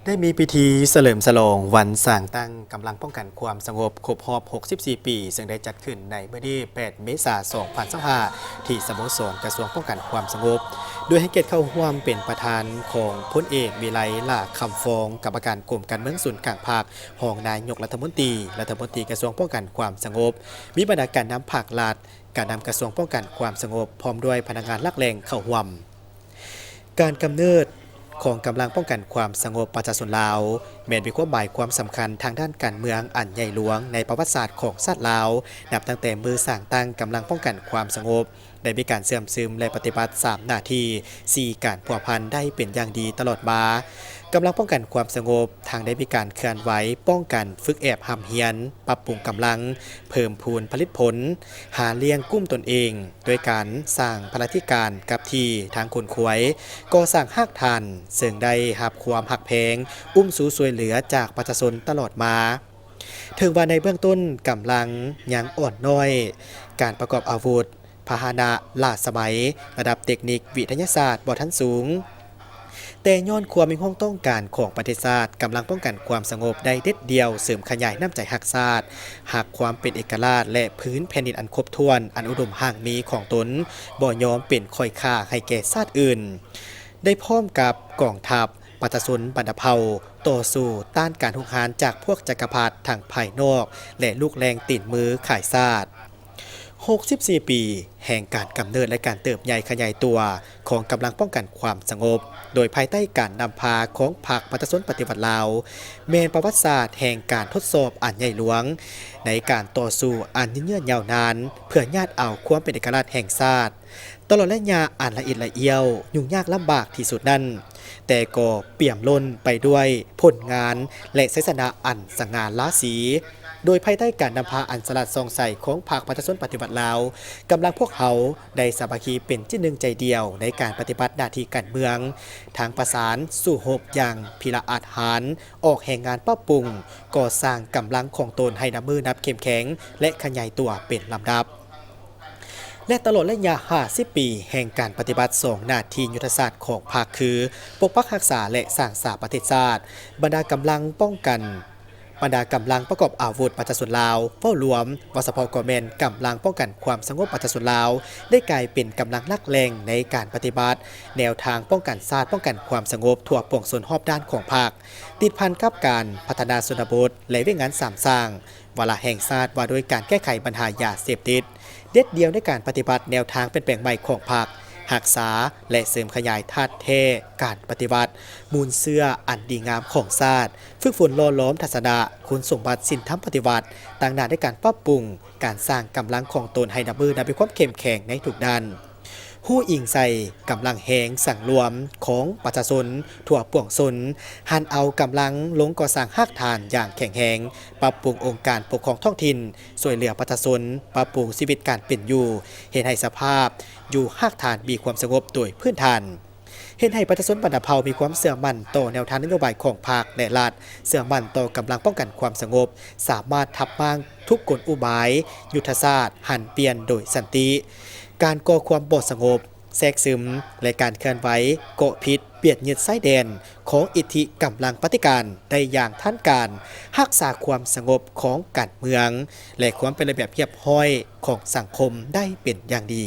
ໄດ້ມີພິທີສະເຫຼີມສະຫຼອງວັນສ້າງຕັ້ງກຳລັງປ້ອງກັນຄວາມສະຫງົບຄົບຮອບຫົກສິບສີ່ປີ ເຊິ່ງໄດ້ຈັດຂຶ້ນໃນມື້ວັນທີແປດ ເມສາ ສອງພັນຊາວຫ້າ ທີ່ສະໂມສອນກະຊວງປ້ອງກັນຄວາມສະຫງົບ ໂດຍໃຫ້ກຽດເຂົ້າຮ່ວມເປັນປະທານຂອງພົນເອກ ວິໄລ ຫຼ້າຄຳຟອງ ກຳມະການກົມການເມືອງສູນກາງພັກ, ຮອງນາຍົກລັດຖະມົນຕີ, ລັດຖະມົນຕີກະຊວງປ້ອງກັນຄວາມສະຫງົບ, ມີບັນດາການນຳພັກລັດ, ການນຳກະຊວງປ້ອງກັນຄວາມສະຫງົບ ພ້ອມດ້ວຍພະນັກງານຫຼັກແຫຼ່ງເຂົ້າຮ່ວມ. ການກຳເນີດຂອງກຳລັງປ້ອງກັນຄວາມສະຫງົບປະຊາຊົນລາວ ແມ່ນມີຄວາມໝາຍຄວາມສຳຄັນທາງດ້ານການເມືອງອັນໃຫຍ່ຫຼວງໃນປະຫວັດສາດຂອງຊາດລາວ, ນັບຕັ້ງແຕ່ມື້ສ້າງຕັ້ງກຳລັງປ້ອງກັນຄວາມສະຫງົບ ໄດ້ມີການເຊື່ອມຊຶມ ແລະ ປະຕິບັດສາມໜ້າທີ່ ສີ່ການພົວພັນໄດ້ເປັນຢ່າງດີຕະຫຼອດມາ. ກຳລັງປ້ອງກັນຄວາມສະຫງົບ ທັງໄດ້ມີການເຄື່ອນໄຫວປ້ອງກັນ, ຝຶກແອບຮ່ຳຮຽນ, ປັບປຸງກຳລັງ, ເພີ່ມພູນຜະລິດຜົນ, ຫາລ້ຽງກຸ້ມຕົນເອງ ດ້ວຍການສ້າງພະລາທິການກັບທີ່ທາງຂົນຂວາຍ, ກໍ່ສ້າງຮາກຖານ ເຊິ່ງໄດ້ຮັບຄວາມຮັກແພງ, ອຸ້ມຊູຊ່ວຍເຫຼືອຈາກປະຊາຊົນຕະຫຼອດມາ. ເຖິງວ່າໃນເບື້ອງຕົ້ນກຳລັງຍັງອ່ອນນ້ອຍ, ການປະກອບອາວຸດ, ພາຫະນະລ້າສະໄໝ, ລະດັບເຕັກນິກວິທະຍາສາດບໍ່ທັນສູງ, ແຕ່ຍ້ອນຄວາມຮຽກຮ້ອງຕ້ອງການຂອງປະເທດຊາດ, ກຳລັງປ້ອງກັນຄວາມສະຫງົບໄດ້ເດັດດ່ຽວເສີມຂະຫຍາຍນ້ຳໃຈຮັກຊາດ, ຮັກຄວາມເປັນເອກະລາດ ແລະ ພື້ນແຜ່ນດິນອັນຄົບຖ້ວນ, ອັນອຸດົມຮັ່ງມີຂອງຕົນ, ບໍ່ຍອມເປັນຂ້ອຍຂ້າໃຫ້ແກ່ຊາດອື່ນ. ໄດ້ພ້ອມກັບກອງທັບ, ປະຊາຊົນບັນດາເຜົ່າ ຕໍ່ສູ້ຕ້ານການຮຸກຮານຈາກພວກຈັກກະພັດທັງພາຍນອກ ແລະ ລູກແລ່ງຕີນມືຂາຍຊາດ. ຫົກສິບສີ່ປີແຫ່ງການກຳເນີດ ແລະ ການເຕີບໃຫຍ່ຂະຫຍາຍຕົວຂອງກຳລັງປ້ອງກັນຄວາມສະຫງົບ ໂດຍພາຍໃຕ້ການນຳພາຂອງພັກປະຊາຊົນປະຕິວັດລາວ ແມ່ນປະຫວັດສາດແຫ່ງການທົດສອບອັນໃຫຍ່ຫຼວງ ໃນການຕໍ່ສູ້ອັນຍືດເຍື້ອຍາວນານ ເພື່ອຍາດເອົາຄວາມເປັນເອກະລາດແຫ່ງຊາດ. ຕະຫຼອດໄລຍະອັນລະອິດລະອ້ຽວ, ຫຍຸ້ງຍາກລຳບາກທີ່ສຸດນັ້ນ, ແຕ່ກໍປ່ຽມລົ້ນໄປດ້ວຍຜົນງານ ແລະ ໄຊຊະນະອັນສະຫງ່າລາສີ. ໂດຍພາຍໃຕ້ການນຳພາອັນສະຫຼາດສ່ອງໃສຂອງພັກປະຊາຊົນປະຕິວັດລາວ, ກຳລັງພວກເຮົາໄດ້ສາມັກຄີເປັນຈິດໜຶ່ງໃຈດຽວໃນການປະຕິບັດໜ້າທີ່ການເມືອງ, ທັງປະສານສູ້ຮົບຢ່າງພິລະອາດຫານ, ອອກແຮງງານປັບປຸງ, ກໍ່ສ້າງກຳລັງຂອງຕົນໃຫ້ນັບມື້ນັບເຂັ້ມແຂງ ແລະ ຂະຫຍາຍຕົວເປັນລຳດັບ. ແລະ ຕະຫຼອດໄລຍະຫ້າສິບປີແຫ່ງການປະຕິບັດສອງໜ້າທີ່ຍຸດທະສາດຂອງພັກ ຄື ປົກປັກຮັກສາ ແລະ ສ້າງສາປະເທດຊາດ, ບັນດາກຳລັງປ້ອງກັນ, ບັນດາກຳລັງປະກອບອາວຸດປະຊາຊົນລາວ ເວົ້າລວມ, ເວົ້າສະເພາະກໍແມ່ນກຳລັງປ້ອງກັນຄວາມສະຫງົບປະຊາຊົນລາວ ໄດ້ກາຍເປັນກຳລັງຫຼັກແຫຼ່ງໃນການປະຕິບັດແນວທາງປ້ອງກັນຊາດ, ປ້ອງກັນຄວາມສະຫງົບທົ່ວປວງຊົນຮອບດ້ານຂອງພັກ, ຕິດພັນກັບການພັດທະນາຊົນນະບົດ ແລະ ວຽກງານສາມສ້າງ, ວາລະແຫ່ງຊາດວ່າດ້ວຍການແກ້ໄຂບັນຫາຢາເສບຕິດ, ເດັດດ່ຽວໃນການປະຕິບັດແນວທາງປ່ຽນແປງໃໝ່ຂອງພັກ, ຮັກສາ ແລະ ເສີມຂະຫຍາຍທາດແທ້ການປະຕິວັດ, ມູນເຊື້ອອັນດີງາມຂອງຊາດ, ຝຶກຝົນຫຼໍ່ຫຼອມທັດສະນະ, ຄຸນສົມບັດສິນທຳປະຕິວັດ, ຕັ້ງໜ້າໃນການປັບປຸງ, ການສ້າງກຳລັງຂອງຕົນໃຫ້ນັບມື້ນັບມີຄວາມເຂັ້ມແຂງໃນທຸກດ້ານ. ຮູ້ອີງໃສ່ກຳລັງແຮງສັງລວມຂອງປະຊາຊົນທົ່ວປວງຊົນ, ຫັນເອົາກຳລັງລົງກໍ່ສ້າງຮາກຖານຢ່າງແຂງແຮງ, ປັບປຸງອົງການປົກຄອງທ້ອງຖິ່ນ, ຊ່ວຍເຫຼືອປະຊາຊົນ, ປັບປຸງຊີວິດການເປັນຢູ່, ເຮັດໃຫ້ສະພາບຢູ່ຮາກຖານມີຄວາມສະຫງົບໂດຍພື້ນຖານ, ເຮັດໃຫ້ປະຊາຊົນບັນດາເຜົ່າມີຄວາມເຊື່ອໝັ້ນຕໍ່ແນວທາງນະໂຍບາຍຂອງພັກ ແລະ ລັດ, ເຊື່ອໝັ້ນຕໍ່ກຳລັງປ້ອງກັນຄວາມສະຫງົບ, ສາມາດທັບມ້າງທຸກກົນອຸບາຍ, ຍຸດທະສາດ, ຫັນປ່ຽນໂດຍສັນຕິ, ການກໍ່ຄວາມບໍ່ສະຫງົບ, ແຊກຊຶມ ແລະ ການເຄື່ອນໄຫວເກາະຜິດ, ປຽດຍຶດຊາຍແດນຂອງອິດທິກຳລັງປະຕິການໄດ້ຢ່າງທັນການ, ຮັກສາຄວາມສະຫງົບຂອງການເມືອງ ແລະ ຄວາມເປັນລະບຽບຮຽບຮ້ອຍຂອງສັງຄົມໄດ້ເປັນຢ່າງດີ.